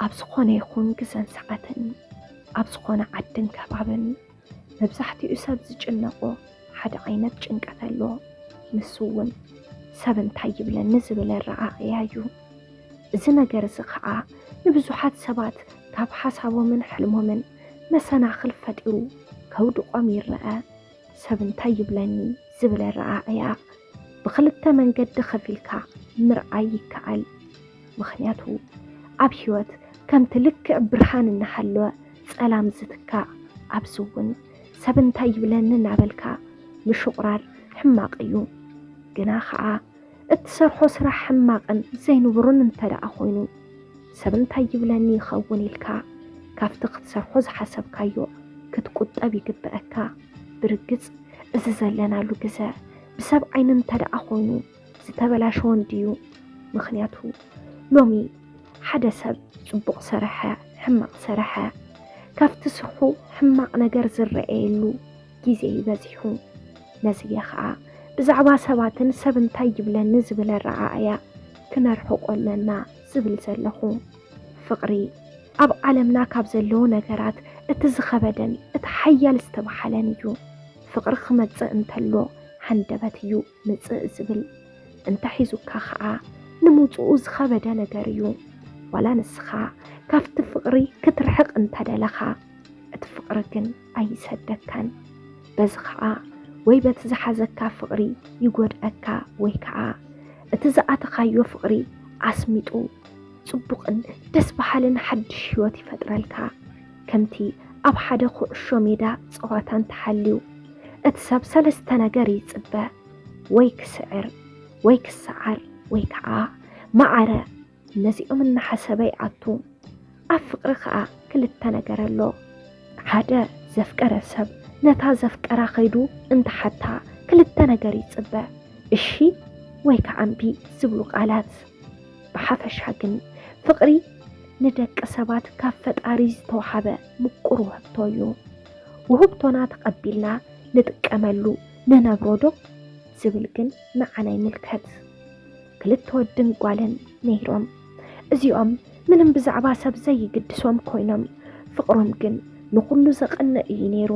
ኣብ ዝኾነ ይኹን ግዘን ሰዓትን ኣብ ዝኾነ ዓድን ከባብን መብዛሕትኡ ሰብ ዝጭነቆ ሓደ ዓይነት ጭንቀት ኣሎ። ንሱ እውን ሰብ እንታይ ይብለኒ ዝብል ኣረኣእያ እዩ። እዚ ነገር እዚ ኸዓ ንብዙሓት ሰባት ካብ ሓሳቦምን ሕልሞምን መሰናኽል ፈጢሩ ከውድቖም ይረአ። ሰብ እንታይ ይብለኒ ዝብል ኣረኣእያ ብኽልተ መንገዲ ከፊልካ ምርኣይ ይከኣል። ምኽንያቱ ኣብ ህይወት ከምቲ ልክዕ ብርሃን እናሃለወ ጸላም ዝትካእ፣ ኣብዚ እውን ሰብ እንታይ ይብለኒ እናበልካ ምሹቕራር ሕማቕ እዩ። ግና ኸዓ እትሰርሖ ስራሕ ሕማቕን ዘይንቡርን እንተ ደኣ ኾይኑ፣ ሰብ እንታይ ይብለኒ ይኸውን ኢልካ ካብቲ ክትሰርሖ ዝሓሰብካዮ ክትቁጠብ ይግበኣካ። ብርግጽ እዚ ዘለናሉ ግዘ ብሰብ ዓይኒ እንተ ደኣ ኾይኑ ዝተበላሸወ እንድዩ። ምኽንያቱ ሎሚ ሓደ ሰብ ጽቡቕ ሰረሐ፣ ሕማቕ ሰረሐ፣ ካብቲ ስርሑ ሕማቕ ነገር ዝረኣየሉ ግዜ እዩ በዚሑ። ነዚ እየ ኸዓ ብዛዕባ ሰባትን ሰብ እንታይ ይብለኒ ዝብል ኣረኣእያ ክነርሕቆ ኣለና ዝብል ዘለኹ። ፍቕሪ ኣብ ዓለምና ካብ ዘለዉ ነገራት እቲ ዝኸበደን እቲ ሓያል ዝተባሓለን እዩ። ፍቕሪ ክመጽእ እንተሎ ሃንደበት እዩ ምጽእ ዝብል። እንተ ሒዙካ ኸዓ ንምውጽኡ ዝኸበደ ነገር እዩ። ዋላ ንስኻ ካብቲ ፍቕሪ ክትርሕቕ እንተደለኻ፣ እቲ ፍቕሪ ግን ኣይሰደካን። በዚ ኸዓ ወይ በቲ ዝሓዘካ ፍቕሪ ይጎድኣካ፣ ወይ ከዓ እቲ ዝኣተኻዮ ፍቕሪ ኣስሚጡ ጽቡቕን ደስ በሃልን ሓድሽ ህይወት ይፈጥረልካ። ከምቲ ኣብ ሓደ ኩዕሾ ሜዳ ጸዋታ እንተሃልዩ፣ እቲ ሰብ ሰለስተ ነገር ይጽበ፣ ወይ ክስዕር፣ ወይ ክሰዓር፣ ወይ ከዓ መዓረ። ነዚኦም እናሓሰበ ይኣቱ። ኣብ ፍቕሪ ኸዓ ክልተ ነገር ኣሎ። ሓደ ዘፍቀረ ሰብ ነታ ዘፍቀራ ከይዱ እንተሓታ ክልተ ነገር ይጽበ፣ እሺ ወይ ከዓ እምቢ ዝብሉ ቃላት። ብሓፈሻ ግን ፍቕሪ ንደቂ ሰባት ካብ ፈጣሪ ዝተዋሃበ ምቁር ውህብቶ እዩ። ውህብቶና ተቐቢልና ንጥቀመሉ ንነብሮ ዶ ዝብል ግን ንዓና ይምልከት። ክልተ ወድን ጓልን ነይሮም። እዚኦም ምንም ብዛዕባ ሰብ ዘይግድሶም ኮይኖም፣ ፍቕሮም ግን ንኹሉ ዘቐንእ እዩ ነይሩ።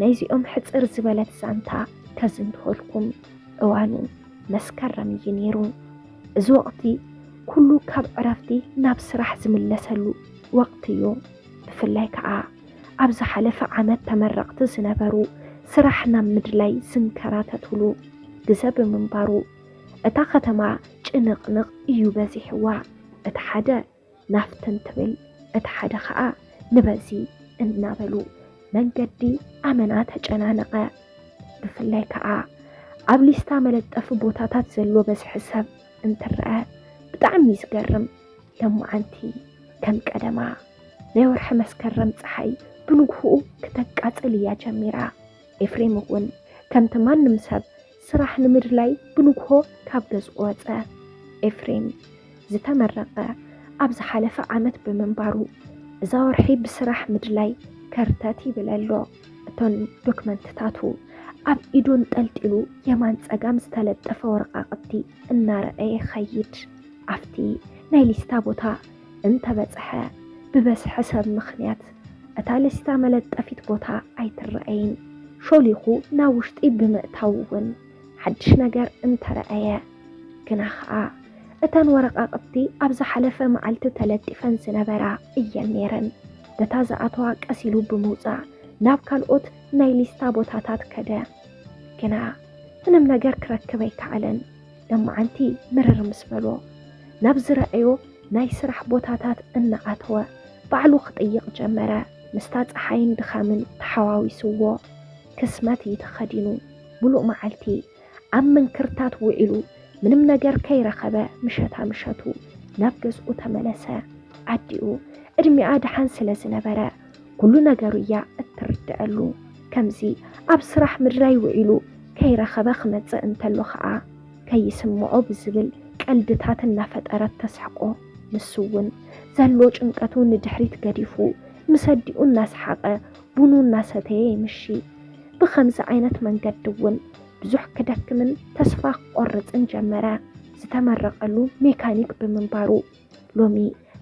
ናይዚኦም ሕጽር ዝበለት ዛንታ ከዝንትወልኩም። እዋኑ መስከረም እዩ ነይሩ። እዚ ወቕቲ ኩሉ ካብ ዕረፍቲ ናብ ስራሕ ዝምለሰሉ ወቕቲ እዩ። ብፍላይ ከኣ ኣብ ዝሓለፈ ዓመት ተመረቕቲ ዝነበሩ ስራሕ ናብ ምድላይ ዝንከራተቱሉ ግዘ ብምንባሩ፣ እታ ከተማ ጭንቕንቕ እዩ በዚሕዋ። እቲ ሓደ ናፍቲ እንትብል፣ እቲ ሓደ ኸኣ ንበዚ እናበሉ መንገዲ ኣመና ተጨናነቐ። ብፍላይ ከኣ ኣብ ሊስታ መለጠፊ ቦታታት ዘሎ በዝሒ ሰብ እንትረኣ ብጣዕሚ እዩ ዝገርም። ሎማዓንቲ ከም ቀደማ ናይ ወርሒ መስከረም ጸሓይ ብንግሆኡ ክተቃጽል እያ ጀሚራ። ኤፍሬም እውን ከምቲ ማንም ሰብ ስራሕ ንምድላይ ብንግሆ ካብ ገዝኡ ወጸ። ኤፍሬም ዝተመረቐ ኣብ ዝሓለፈ ዓመት ብምንባሩ፣ እዛ ወርሒ ብስራሕ ምድላይ ከርተት ይብል ኣሎ። እቶን ዶክመንትታቱ ኣብ ኢዱ ኣንጠልጢሉ የማን ጸጋም ዝተለጠፈ ወረቓቕቲ እናረኣየ ይኸይድ። ኣብቲ ናይ ሊስታ ቦታ እንተበጽሐ፣ ብበዝሒ ሰብ ምኽንያት እታ ሊስታ መለጠፊት ቦታ ኣይትረኣይን። ሾሊኹ ናብ ውሽጢ ብምእታው እውን ሓድሽ ነገር እንተረኣየ። ግና ኸኣ እተን ወረቓቕቲ ኣብ ዝሓለፈ መዓልቲ ተለጢፈን ዝነበራ እየን ነይረን። ነታ ዝኣተዋ ቀስ ኢሉ ብምውጻእ ናብ ካልኦት ናይ ሊስታ ቦታታት ከደ። ግና ምንም ነገር ክረክብ ኣይከኣለን። ሎማዓንቲ ምርር ምስ በሎ፣ ናብ ዝረኣዮ ናይ ስራሕ ቦታታት እናኣተወ ባዕሉ ክጥይቕ ጀመረ። ምስታ ጸሓይን ድኻምን ተሓዋዊስዎ፣ ክስመት እዩ ተኸዲኑ። ምሉእ መዓልቲ ኣብ ምንክርታት ውዒሉ ምንም ነገር ከይረኸበ፣ ምሸታ ምሸቱ ናብ ገዝኡ ተመለሰ። ኣዲኡ ዕድሚኣ ደሓን ስለ ዝነበረ፣ ኩሉ ነገሩ እያ እትርድኣሉ። ከምዚ ኣብ ስራሕ ምድላይ ውዒሉ ከይረኸበ ክመጽእ እንተሎ ኸኣ፣ ከይስምዖ ብዝብል ቀልድታት እናፈጠረት ተስሕቆ። ንሱ እውን ዘሎ ጭንቀቱ ንድሕሪት ገዲፉ፣ ምስ ኣዲኡ እናሰሓቐ ቡኑ እናሰተየ ይምሺ። ብኸምዚ ዓይነት መንገዲ እውን ብዙሕ ክደክምን ተስፋ ክቆርጽን ጀመረ። ዝተመረቐሉ ሜካኒክ ብምንባሩ፣ ሎሚ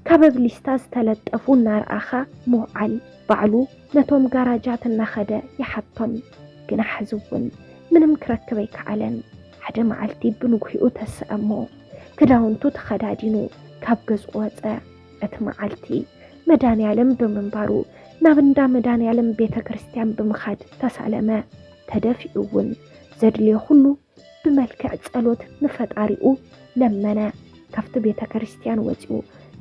ካብ ኣብ ሊስታ ዝተለጠፉ እናረኣኻ ምውዓል ባዕሉ ነቶም ጋራጃት እናኸደ ይሓቶም። ግና ሕዚ እውን ምንም ክረክብ ኣይከኣለን። ሓደ መዓልቲ ብንጉሒኡ ተስእ እሞ ክዳውንቱ ተኸዳዲኑ ካብ ገዝኡ ወጸ። እቲ መዓልቲ መድኃኔዓለም ብምንባሩ ናብ እንዳ መድኃኔዓለም ቤተ ክርስቲያን ብምኻድ ተሳለመ። ተደፊኡ እውን ዘድልዮ ኩሉ ብመልክዕ ጸሎት ንፈጣሪኡ ለመነ። ካብቲ ቤተ ክርስቲያን ወጺኡ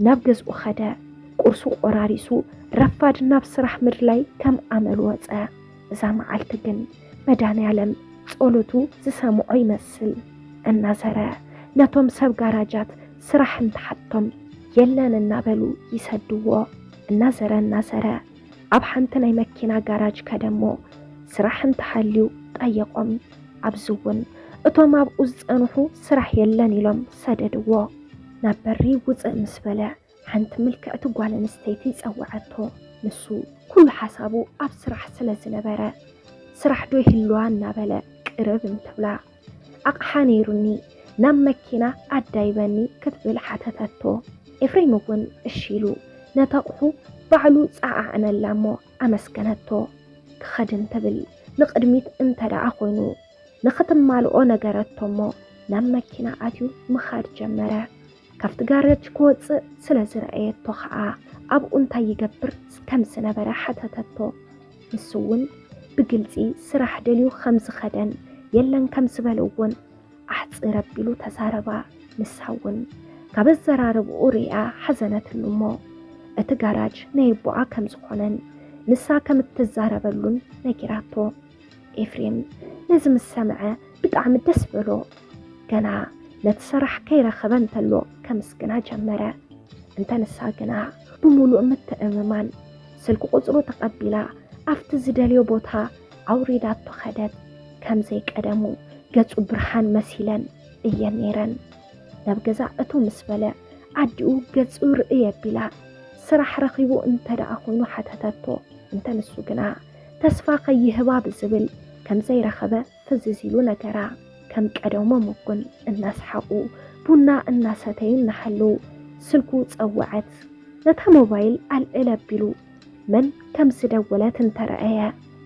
ናብ ገዝኡ ኸደ። ቁርሱ ቆራሪሱ ረፋድ ናብ ስራሕ ምድላይ ከም ኣመሉ ወጸ። እዛ መዓልቲ ግን መድኃኔዓለም ጸሎቱ ዝሰምዖ ይመስል። እናዘረ ነቶም ሰብ ጋራጃት ስራሕ እንተሓቶም የለን እናበሉ ይሰድዎ። እናዘረ እናዘረ ኣብ ሓንቲ ናይ መኪና ጋራጅ ከደሞ ስራሕ እንተሃልዩ ጠየቖም። ኣብዚ እውን እቶም ኣብኡ ዝጸንሑ ስራሕ የለን ኢሎም ሰደድዎ። ናብ በሪ ውጽእ ምስ በለ ሓንቲ ምልክዕቲ ጓል ኣንስተይቲ ጸወዐቶ። ንሱ ኩሉ ሓሳቡ ኣብ ስራሕ ስለ ዝነበረ ስራሕ ዶ ይህልዋ እናበለ ቅርብ እንትብላ ኣቕሓ ነይሩኒ ናብ መኪና ኣዳይበኒ ክትብል ሓተተቶ። ኤፍሬም እውን እሺ ኢሉ ነታ ኣቕሑ ባዕሉ ጸዓዕነላ እሞ ኣመስገነቶ። ክኸድ እንትብል ንቕድሚት እንተ ደኣ ኮይኑ ንኽትማልኦ ነገረቶ እሞ ናብ መኪና ኣትዩ ምኻድ ጀመረ። ካብቲ ጋረጅ ክወጽእ ስለ ዝረኣየቶ ኸኣ ኣብኡ እንታይ ይገብር ከም ዝነበረ ሓተተቶ። ንሱ እውን ብግልጺ ስራሕ ደልዩ ከም ዝኸደን የለን ከም ዝበለ እውን ኣሕጽር ኣቢሉ ተዛረባ። ንሳ እውን ካብ ኣዘራርብኡ ርእያ ሓዘነትሉ እሞ እቲ ጋራጅ ናይ ኣቦኣ ከም ዝኾነን ንሳ ከም እትዛረበሉን ነጊራቶ። ኤፍሬም ነዚ ምስ ሰምዐ ብጣዕሚ ደስ በሎ። ገና ነቲ ስራሕ ከይረኸበ እንተሎ ከምስግና ጀመረ። እንተ ንሳ ግና ብምሉእ ምትእምማን ስልኪ ቁጽሩ ተቐቢላ ኣብቲ ዝደልዮ ቦታ ኣውሪዳቶ ኸደት። ከም ዘይቀደሙ ገጹ ብርሃን መሲለን እየን ነይረን። ናብ ገዛ እትው ምስ በለ ኣዲኡ ገጹ ርእይ ኣቢላ ስራሕ ረኺቡ እንተ ደኣ ኮይኑ ሓተተቶ። እንተ ንሱ ግና ተስፋ ከይህባ ብዝብል ከም ዘይረኸበ ፍዝዝ ኢሉ ነገራ። ከም ቀደሞም እውን እናሰሓቑ ቡና እናሰተዩ እናሃለዉ ስልኩ ጸወዐት። ነታ ሞባይል ኣልዕል ኣቢሉ መን ከም ዝደወለት እንተረኣየ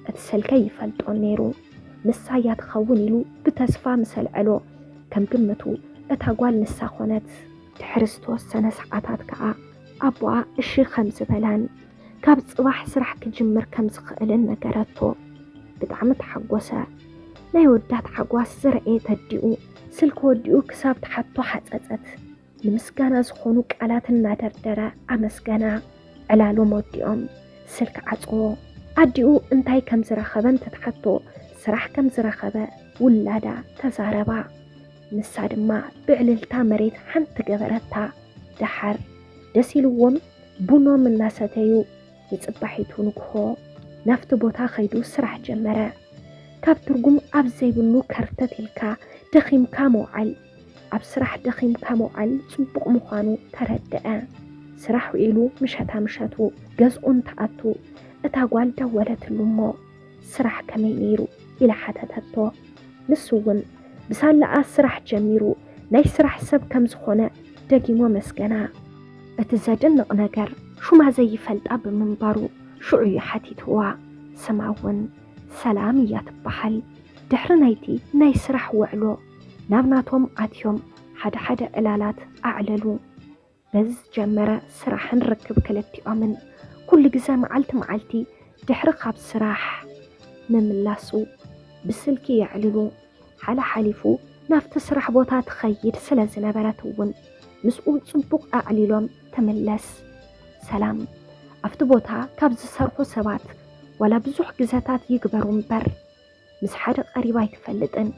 እቲ ስልኪ ኣይፈልጦን ነይሩ። ንሳ እያ ትኸውን ኢሉ ብተስፋ ምስ ኣልዐሎ ከም ግምቱ እታ ጓል ንሳ ኾነት። ድሕሪ ዝተወሰነ ሰዓታት ከኣ ኣቦኣ እሺ ከም ዝበላን ካብ ጽባሕ ስራሕ ክጅምር ከም ዝኽእልን ነገረቶ። ብጣዕሚ ተሓጎሰ። ናይ ወዳ ታሕጓስ ዝረኣየት ኣዲኡ ስልኪ ወዲኡ ክሳብ ትሓቶ ሓጸጸት። ንምስጋና ዝኾኑ ቃላት እናደርደረ ኣመስገና። ዕላሎም ወዲኦም ስልኪ ዓጽዎ። ኣዲኡ እንታይ ከም ዝረኸበ እንትትሓቶ ስራሕ ከም ዝረኸበ ውላዳ ተዛረባ። ንሳ ድማ ብዕልልታ መሬት ሓንቲ ገበረታ። ደሓር ደስ ኢልዎም ቡኖም እናሰተዩ ንጽባሒቱ ንግሆ ናብቲ ቦታ ኸይዱ ስራሕ ጀመረ። ካብ ትርጉም ኣብ ዘይብሉ ከርተት ኢልካ ደኺምካ ምውዓል፣ ኣብ ስራሕ ደኺምካ ምውዓል ጽቡቕ ምዃኑ ተረድአ። ስራሕ ውዒሉ ምሸታ ምሸቱ ገዝኡ እንትኣቱ እታ ጓል ደወለትሉ እሞ ስራሕ ከመይ ነይሩ ኢላ ሓተተቶ። ንሱ እውን ብሳላኣ ስራሕ ጀሚሩ ናይ ስራሕ ሰብ ከም ዝኾነ ደጊሙ ኣመስገና። እቲ ዘድንቕ ነገር ሹማ ዘይፈልጣ ብምንባሩ ሽዑ እዩ ሓቲትዋ። ስማ እውን ሰላም እያ ትበሃል። ድሕሪ ናይቲ ናይ ስራሕ ውዕሎ ናብ ናቶም ኣትዮም ሓደ ሓደ ዕላላት ኣዕለሉ። በዚ ዝጀመረ ስራሕን ርክብ ክልቲኦምን ኩሉ ግዘ መዓልቲ መዓልቲ ድሕሪ ካብ ስራሕ ምምላሱ ብስልኪ የዕልሉ። ሓላሓሊፉ ናብቲ ስራሕ ቦታ ትኸይድ ስለ ዝነበረት እውን ምስኡ ጽቡቕ ኣዕሊሎም ትምለስ። ሰላም ኣብቲ ቦታ ካብ ዝሰርሑ ሰባት ዋላ ብዙሕ ግዘታት ይግበሩ እምበር ምስ ሓደ ቀሪባ ኣይትፈልጥን።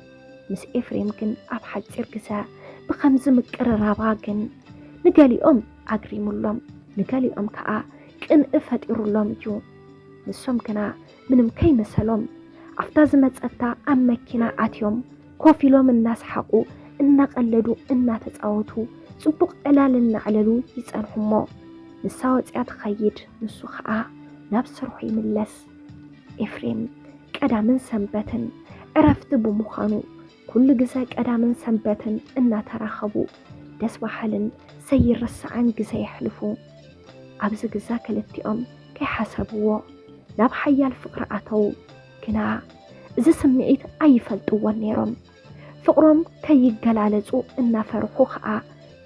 ምስ ኤፍሬም ግን ኣብ ሓጺር ግዘ ብኸምዚ ምቅርራባ ግን ንገሊኦም ኣግሪሙሎም፣ ንገሊኦም ከኣ ቅንኢ ፈጢሩሎም እዩ። ንሶም ግና ምንም ከይመሰሎም ኣብታ ዝመጸታ ኣብ መኪና ኣትዮም ኮፍ ኢሎም እናሰሓቑ እናቐለዱ እናተጻወቱ ጽቡቕ ዕላል እናዕለሉ ይጸንሑ እሞ ንሳ ወጺኣ ትኸይድ፣ ንሱ ኸኣ ናብ ስርሑ ይምለስ። ኤፍሬም ቀዳምን ሰንበትን ዕረፍቲ ብምዃኑ ኩሉ ግዘ ቀዳምን ሰንበትን እናተራኸቡ ደስ በሃልን ዘይረሳዕን ግዘ የሕልፉ። ኣብዚ ግዘ ክልቲኦም ከይሓሰብዎ ናብ ሓያል ፍቕሪ ኣተዉ። ግና እዚ ስምዒት ኣይፈልጥዎን ነይሮም። ፍቕሮም ከይገላለጹ እናፈርሑ ኸኣ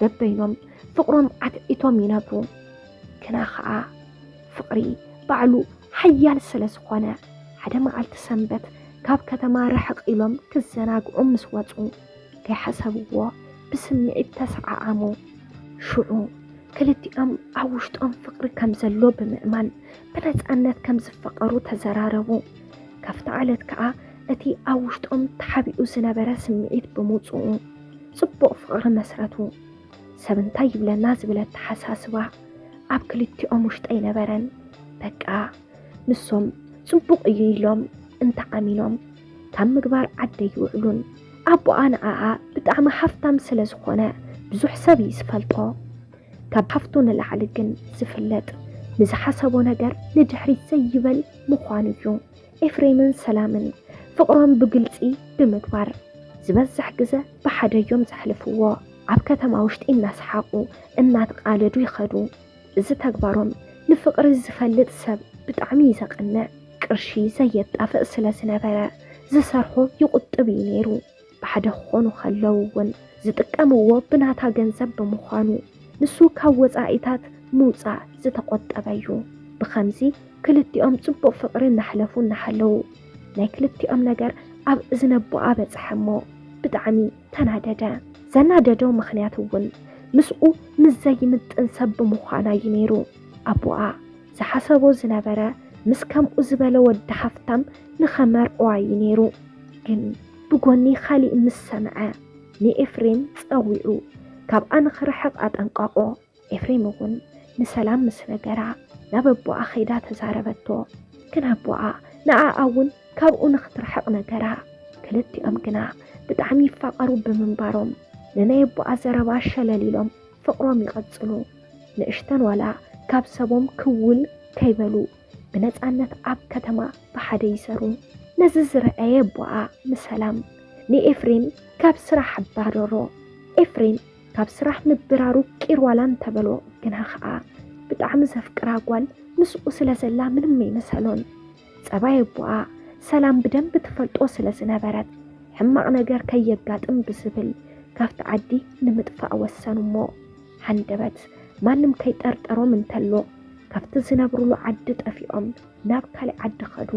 በበይኖም ፍቕሮም ዓትዒቶም ይነብሩ። ግና ኸኣ ፍቕሪ ባዕሉ ሓያል ስለ ዝኾነ፣ ሓደ መዓልቲ ሰንበት ካብ ከተማ ርሕቕ ኢሎም ክዘናግዑ ምስ ወጹ፣ ከይሓሰብዎ ብስምዒት ተሰዓዓሙ። ሽዑ ክልቲኦም ኣብ ውሽጦም ፍቕሪ ከም ዘሎ ብምእማን፣ ብነጻነት ከም ዝፋቐሩ ተዘራረቡ። ካብታ ዕለት ከኣ እቲ ኣብ ውሽጦም ተሓቢኡ ዝነበረ ስምዒት ብምውጽኡ፣ ጽቡቕ ፍቕሪ መስረቱ። ሰብ እንታይ ይብለና ዝብል ኣተሓሳስባ ኣብ ክልቲኦም ውሽጢ ኣይነበረን። በቃ ንሶም ጽቡቕ እዩ ኢሎም እንተኣሚኖም፣ ካብ ምግባር ዓዲ ኣይውዕሉን። ኣቦኣ ንኣኣ ብጣዕሚ ሃፍታም ስለ ዝኾነ፣ ብዙሕ ሰብ እዩ ዝፈልጦ። ካብ ሃፍቱ ንላዕሊ ግን ዝፍለጥ፣ ንዝሓሰቦ ነገር ንድሕሪት ዘይበል ምዃኑ እዩ። ኤፍሬምን ሰላምን ፍቕሮም ብግልጺ ብምግባር፣ ዝበዝሕ ግዘ ብሓደ እዮም ዘሕልፍዎ። ኣብ ከተማ ውሽጢ እናሰሓቑ እናተቓለዱ ይኸዱ። እዚ ተግባሮም ንፍቕሪ ዝፈልጥ ሰብ ብጣዕሚ እዩ ዘቕንዕ። ቅርሺ ዘየጣፍእ ስለ ዝነበረ፣ ዝሰርሖ ይቑጥብ እዩ ነይሩ። ብሓደ ክኾኑ ከለዉ እውን ዝጥቀምዎ ብናታ ገንዘብ ብምዃኑ፣ ንሱ ካብ ወጻኢታት ምውጻእ ዝተቖጠበ እዩ። ብኸምዚ ክልቲኦም ጽቡቕ ፍቕሪ እናሕለፉ እናሃለዉ፣ ናይ ክልቲኦም ነገር ኣብ እዝነ ኣቦኣ በጽሐ እሞ፣ ብጣዕሚ ተናደደ። ዘናደዶ ምኽንያት እውን ምስኡ ምስ ዘይምጥን ሰብ ብምዃና እዩ ነይሩ። ኣቦኣ ዝሓሰቦ ዝነበረ ምስ ከምኡ ዝበለ ወዲ ሃፍታም ንኸመርዕዋ እዩ ነይሩ። ግን ብጎኒ ካሊእ ምስ ሰምዐ፣ ንኤፍሬም ጸዊዑ ካብኣ ንኽርሕቕ ኣጠንቀቖ። ኤፍሬም እውን ንሰላም ምስ ነገራ፣ ናብ ኣቦኣ ኸይዳ ተዛረበቶ። ግን ኣቦኣ ንኣኣ እውን ካብኡ ንኽትርሕቕ ነገራ። ክልቲኦም ግና ብጣዕሚ ይፋቐሩ ብምንባሮም፣ ንናይ ኣቦኣ ዘረባ ሸለል ኢሎም ፍቕሮም ይቐጽሉ። ንእሽተን ዋላ ካብ ሰቦም ክውል ከይበሉ፣ ብነጻነት ኣብ ከተማ ብሓደ ይሰሩ። ነዚ ዝረኣየ ኣቦኣ ንሰላም ንኤፍሬም ካብ ስራሕ ኣባረሮ። ኤፍሬም ካብ ስራሕ ምብራሩ ቂር ዋላ እንተበሎ፣ ግና ኸኣ ብጣዕሚ ዘፍቅራ ጓል ምስኡ ስለ ዘላ ምንም ኣይመሰሎን። ጸባይ ኣቦኣ ሰላም ብደንቢ ትፈልጦ ስለ ዝነበረት፣ ሕማቕ ነገር ከየጋጥም ብዝብል ካብቲ ዓዲ ንምጥፋእ ወሰኑ እሞ፣ ሃንደበት ማንም ከይጠርጠሮም እንተሎ፣ ካብቲ ዝነብሩሉ ዓዲ ጠፊኦም ናብ ካልእ ዓዲ ኸዱ።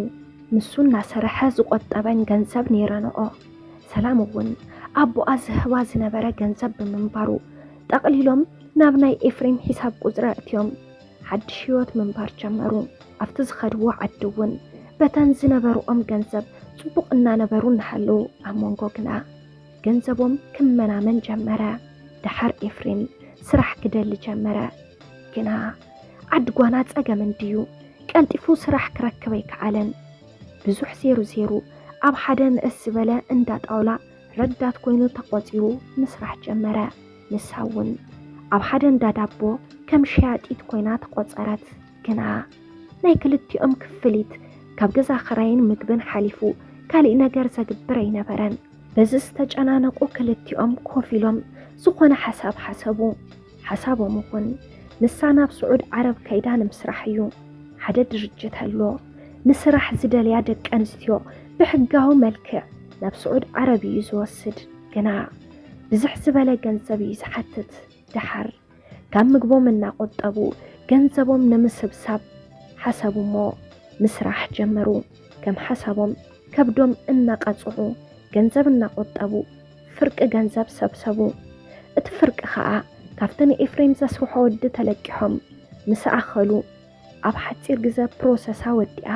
ንሱ እናሰርሐ ዝቖጠበን ገንዘብ ነይረንኦ። ሰላም እውን ኣቦኣ ዝህባ ዝነበረ ገንዘብ ብምንባሩ፣ ጠቕሊሎም ናብ ናይ ኤፍሬም ሒሳብ ቁጽሪ ኣእትዮም ሓድሽ ህይወት ምንባር ጀመሩ። ኣብቲ ዝኸድዎ ዓዲ እውን በተን ዝነበርኦም ገንዘብ ጽቡቕ እናነበሩ እናሃለዉ፣ ኣብ መንጎ ግና ገንዘቦም ክመናመን ጀመረ። ደሓር ኤፍሬም ስራሕ ክደሊ ጀመረ። ግና ዓዲ ጓና ጸገም እንድዩ፣ ቀልጢፉ ስራሕ ክረክብ ኣይከኣለን። ብዙሕ ዜሩ ዜሩ ኣብ ሓደ ንእስ ዝበለ እንዳ ጣውላ ረዳት ኮይኑ ተቖጺሩ ምስራሕ ጀመረ። ንሳ እውን ኣብ ሓደ እንዳ ዳቦ ከም ሸያጢት ኮይና ተቖጸረት። ግና ናይ ክልቲኦም ክፍሊት ካብ ገዛ ኽራይን ምግብን ሓሊፉ ካሊእ ነገር ዘግብር ኣይነበረን። በዚ ዝተጨናነቑ ክልቲኦም ኮፍ ኢሎም ዝኾነ ሓሳብ ሓሰቡ። ሓሳቦም እውን ንሳ ናብ ስዑድ ዓረብ ከይዳ ንምስራሕ እዩ። ሓደ ድርጅት ኣሎ፣ ንስራሕ ዝደልያ ደቂ ኣንስትዮ ብሕጋዊ መልክዕ ናብ ስዑድ ዓረብ እዩ ዝወስድ። ግና ብዝሕ ዝበለ ገንዘብ እዩ ዝሓትት። ደሓር ካብ ምግቦም እናቖጠቡ ገንዘቦም ንምስብሳብ ሓሰቡ እሞ ምስራሕ ጀመሩ። ከም ሓሳቦም ከብዶም እናቐጽዑ፣ ገንዘብ እናቖጠቡ ፍርቂ ገንዘብ ሰብሰቡ። እቲ ፍርቂ ኸኣ ካብቲ ንኤፍሬም ዘስርሖ ወዲ ተለቂሖም ምስ ኣኸሉ፣ ኣብ ሓጺር ግዘ ፕሮሰሳ ወዲኣ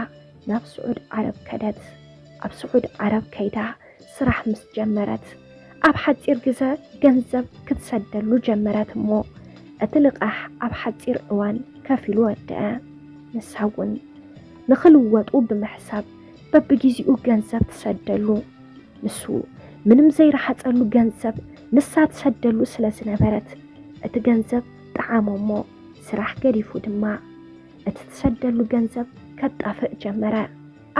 ናብ ስዑድ ዓረብ ከደት። ኣብ ስዑድ ዓረብ ከይዳ ስራሕ ምስ ጀመረት፣ ኣብ ሓጺር ግዘ ገንዘብ ክትሰደሉ ጀመረት እሞ፣ እቲ ልቓሕ ኣብ ሓጺር እዋን ከፊሉ ወደአ። ንሳ እውን ንኽልወጡ ብምሕሳብ በብግዜኡ ገንዘብ ትሰደሉ። ንሱ ምንም ዘይረሓጸሉ ገንዘብ ንሳ ትሰደሉ ስለ ዝነበረት፣ እቲ ገንዘብ ጠዓሞ እሞ ስራሕ ገዲፉ ድማ እቲ ትሰደሉ ገንዘብ ከጣፍእ ጀመረ።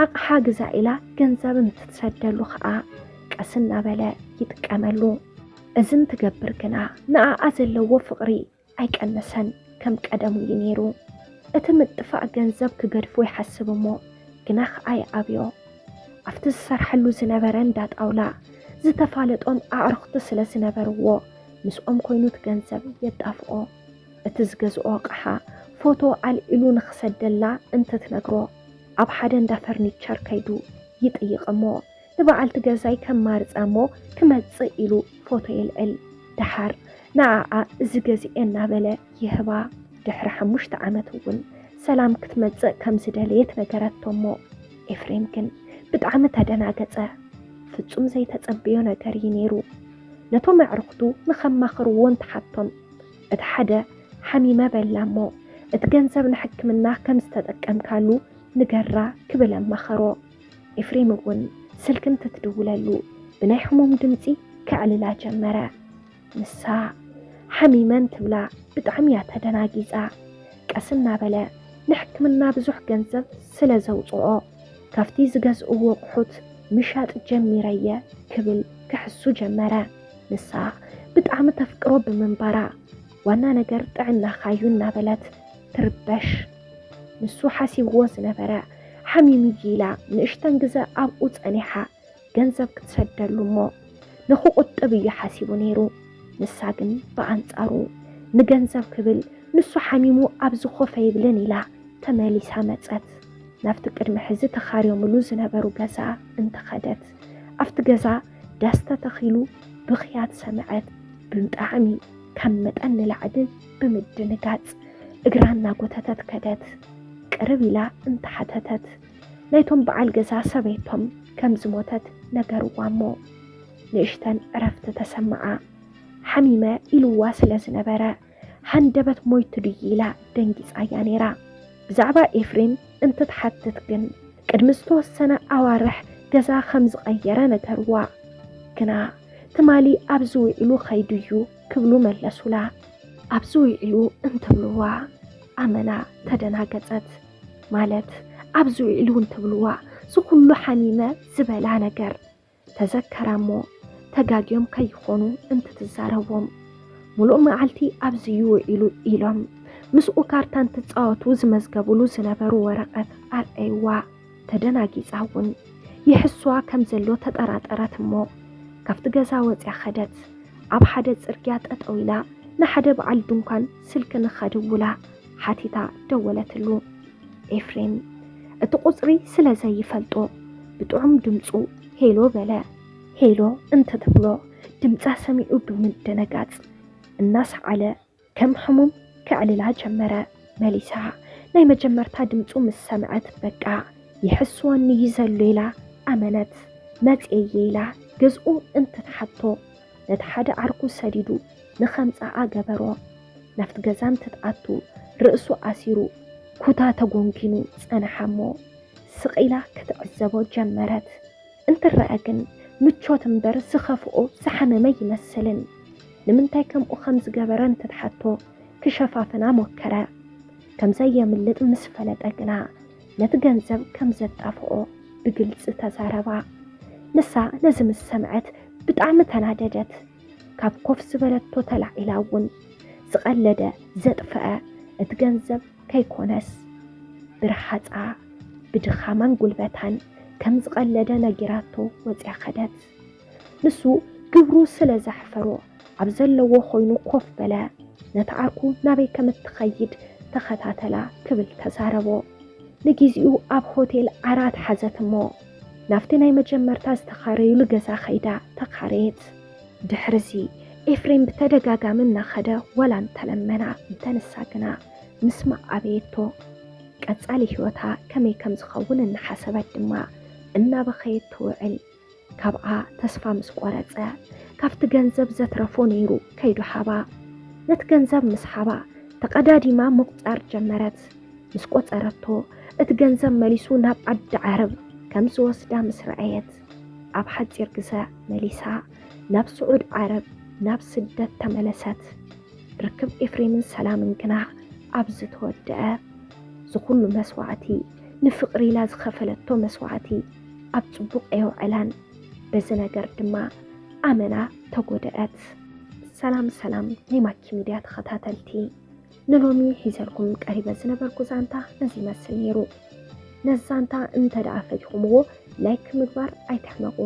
ኣቕሓ ግዛ ኢላ ገንዘብ እንትትሰደሉ ኸኣ ቀስ እናበለ ይጥቀመሉ። እዚ እንትገብር ግና ንኣኣ ዘለዎ ፍቕሪ ኣይቀነሰን፣ ከም ቀደሙ እዩ ነይሩ። እቲ ምጥፋእ ገንዘብ ክገድፎ ይሓስብ እሞ ግና ኸኣ ይኣብዮ። ኣብቲ ዝሰርሐሉ ዝነበረ እንዳ ጣውላ ዝተፋለጦም ኣዕሩኽቲ ስለ ዝነበርዎ ምስኦም ኮይኑ እቲ ገንዘብ የጣፍኦ። እቲ ዝገዝኦ ኣቕሓ ፎቶ ኣልዒሉ ንኽሰደላ እንትትነግሮ ኣብ ሓደ እንዳ ፈርኒቸር ከይዱ ይጥይቕ እሞ ንበዓልቲ ገዛይ ከማርጻ እሞ ክመጽእ ኢሉ ፎቶ የልዕል። ደሓር ንዓኣ እዚ ገዚኤ እናበለ ይህባ። ድሕሪ ሓሙሽተ ዓመት እውን ሰላም ክትመጽእ ከም ዝደለየት ነገረቶ እሞ ኤፍሬም ግን ብጣዕሚ ተደናገጸ። ፍጹም ዘይተጸበዮ ነገር እዩ ነይሩ። ነቶም ኣዕሩኽቱ ንኸማኽርዎ እንትሓቶም እቲ ሓደ ሓሚመ በላ እሞ እቲ ገንዘብ ንሕክምና ከም ዝተጠቀምካሉ ንገራ ክብል ኣማኸሮ። ኤፍሬም እውን ስልኪ እንትትድውለሉ ብናይ ሕሙም ድምጺ ከዕልላ ጀመረ። ንሳ ሓሚመ እንትብላ ብጣዕሚ እያ ተደናጊጻ። ቀስ እናበለ ንሕክምና ብዙሕ ገንዘብ ስለ ዘውጽኦ ካብቲ ዝገዝእዎ ኣቑሑት ምሻጥ ጀሚረየ ክብል ክሕሱ ጀመረ። ንሳ ብጣዕሚ ተፍቅሮ ብምንባራ ዋና ነገር ጥዕናኻ እዩ እናበለት ትርበሽ። ንሱ ሓሲብዎ ዝነበረ ሓሚሙ እዩ ኢላ ንእሽተን ግዘ ኣብኡ ጸኒሓ ገንዘብ ክትሰደሉ እሞ ንኽቑጥብ እዩ ሓሲቡ ነይሩ። ንሳ ግን ብኣንጻሩ ንገንዘብ ክብል ንሱ ሓሚሙ ኣብዚ ኮፍ ኣይብልን ኢላ ተመሊሳ መጸት። ናብቲ ቅድሚ ሕዚ ተኻርዮምሉ ዝነበሩ ገዛ እንተኸደት ኣብቲ ገዛ ዳስ ተተኺሉ ብኽያት ሰምዐት። ብጣዕሚ ካብ መጠን ንላዕሊ ብምድንጋጽ እግራ እናጎተተት ከደት። ቅርብ ኢላ እንተሓተተት ናይቶም በዓል ገዛ ሰበይቶም ከም ዝሞተት ነገርዋ እሞ ንእሽተን ዕረፍቲ ተሰምዓ። ሓሚመ ኢልዋ ስለ ዝነበረ ሃንደበት ሞይቱ ድዩ ኢላ ደንጊጻ እያ ነይራ። ብዛዕባ ኤፍሬም እንትትሓትት ግን ቅድሚ ዝተወሰነ ኣዋርሕ ገዛ ከም ዝቐየረ ነገርዋ። ግና ትማሊ ኣብዚ ውዒሉ ኸይዱ እዩ ክብሉ መለሱላ። ኣብዚ ውዒሉ እንትብልዋ ኣመና ተደናገጸት። ማለት ኣብዚ ውዒሉ እንትብልዋ ዝኹሉ ሓሚመ ዝበላ ነገር ተዘከራ እሞ ተጋግዮም ከይኾኑ እንትትዛረቦም ሙሉእ መዓልቲ ኣብዚ እዩ ውዒሉ ኢሎም ምስኡ ካርታ እንትጻወቱ ዝመዝገቡሉ ዝነበሩ ወረቐት ኣርኣይዋ። ተደናጊጻ እውን ይሕስዋ ከም ዘሎ ተጠራጠረት እሞ ካብቲ ገዛ ወጽያ ኸደት። ኣብ ሓደ ጽርግያ ጠጠው ኢላ ንሓደ በዓል ድንኳን ስልኪ ንኸድውላ ሓቲታ ደወለትሉ። ኤፍሬም እቲ ቁጽሪ ስለ ዘይፈልጦ ብጥዑም ድምጹ ሄሎ በለ። ሄሎ እንትትብሎ ድምጻ ሰሚዑ ብምድንጋጽ እናሰዓለ ከም ሕሙም ከዕልላ ጀመረ። መሊሳ ናይ መጀመርታ ድምጹ ምስ ሰምዐት በቃ ይሕስወኒ እዩ ዘሎ ኢላ ኣመነት። መጽየ ኢላ ገዝኡ እንትትሓቶ ነቲ ሓደ ዓርኩ ሰዲዱ ንኸምጽኣ ገበሮ። ናብቲ ገዛ እንትትኣቱ ርእሱ ኣሲሩ ኩታ ተጎንጊኑ ጸንሓ እሞ ስቕ ኢላ ክትዕዘቦ ጀመረት። እንትረኣ ግን ምቾት እምበር ዝኸፍኦ ዝሓመመ ይመስልን። ንምንታይ ከምኡ ከም ዝገበረ እንትትሓቶ ክሸፋፍና ሞከረ። ከም ዘየምልጥ ምስ ፈለጠ ግና ነቲ ገንዘብ ከም ዘጣፍኦ ብግልጺ ተዛረባ። ንሳ ነዚ ምስ ሰምዐት ብጣዕሚ ተናደደት። ካብ ኮፍ ዝበለቶ ተላዒላ እውን ዝቐለደ ዘጥፈአ እቲ ገንዘብ ከይኮነስ ብርሃጻ ብድኻማን ጉልበታን ከም ዝቐለደ ነጊራቶ ወጽያ ከደት። ንሱ ግብሩ ስለ ዘሕፈሮ ኣብ ዘለዎ ኮይኑ ኮፍ በለ። ነቲ ዓርኩ ናበይ ከም እትኸይድ ተኸታተላ ክብል ተዛረቦ። ንጊዜኡ ኣብ ሆቴል ዓራት ሓዘት እሞ ናብቲ ናይ መጀመርታ ዝተኻረዩሉ ገዛ ኸይዳ ተኻረየት። ድሕርዚ ኤፍሬም ብተደጋጋሚ እናኸደ ወላ እንተለመና እንተንሳ ግና ምስማዕ ኣበየቶ። ቀጻሊ ህይወታ ከመይ ከም ዝኸውን እናሓሰበት ድማ እናበኸየት ትውዕል። ካብኣ ተስፋ ምስ ቆረጸ ካብቲ ገንዘብ ዘትረፎ ነይሩ ከይዱ ሃባ። ነቲ ገንዘብ ምስ ሃባ ተቐዳዲማ ምቑጻር ጀመረት። ምስ ቆጸረቶ እቲ ገንዘብ መሊሱ ናብ ዓዲ ዓረብ ከም ዝወስዳ ምስ ረኣየት ኣብ ሓጺር ግዘ መሊሳ ናብ ስዑድ ዓረብ ናብ ስደት ተመለሰት። ርክብ ኤፍሬምን ሰላምን ግና ኣብዚ ተወደአ። ዝኹሉ መስዋዕቲ ንፍቕሪ ኢላ ዝኸፈለቶ መስዋዕቲ ኣብ ጽቡቕ ኣየውዐላን። በዚ ነገር ድማ ኣመና ተጎደአት። ሰላም ሰላም ናይ ማኪ ሚድያ ተኸታተልቲ፣ ንሎሚ ሒዘልኩም ቀሪበ ዝነበርኩ ዛንታ እዚ ይመስል ነይሩ። ነዚ ዛንታ እንተ ደኣ ፈቲኹምዎ ላይክ ምግባር ኣይትሕመቑ።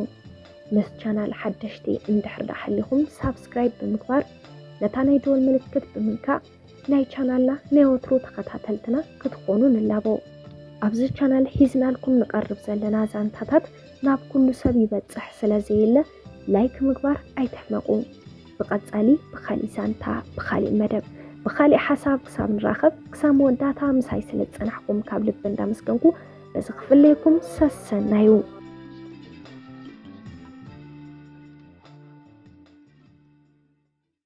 ምስ ቻናል ሓደሽቲ እንድሕር ደኣ ሃሊኹም ሳብስክራይብ ብምግባር ነታ ናይ ደወል ምልክት ብምንካእ ናይ ቻናልና ናይ ወትሩ ተኸታተልትና ክትኾኑ ንላቦ። ኣብዚ ቻናል ሒዝናልኩም ንቐርብ ዘለና ዛንታታት ናብ ኩሉ ሰብ ይበጽሕ ስለ ዘየለ ላይክ ምግባር ኣይትሕመቑ። ብቐጻሊ ብኻሊእ ዛንታ፣ ብኻሊእ መደብ፣ ብኻሊእ ሓሳብ ክሳብ ንራኸብ ክሳብ መወዳእታ ምሳይ ስለ ዝጸናሕኩም ካብ ልቢ እንዳመስገንኩ በዚ ክፍለየኩም ሰሰናዩ።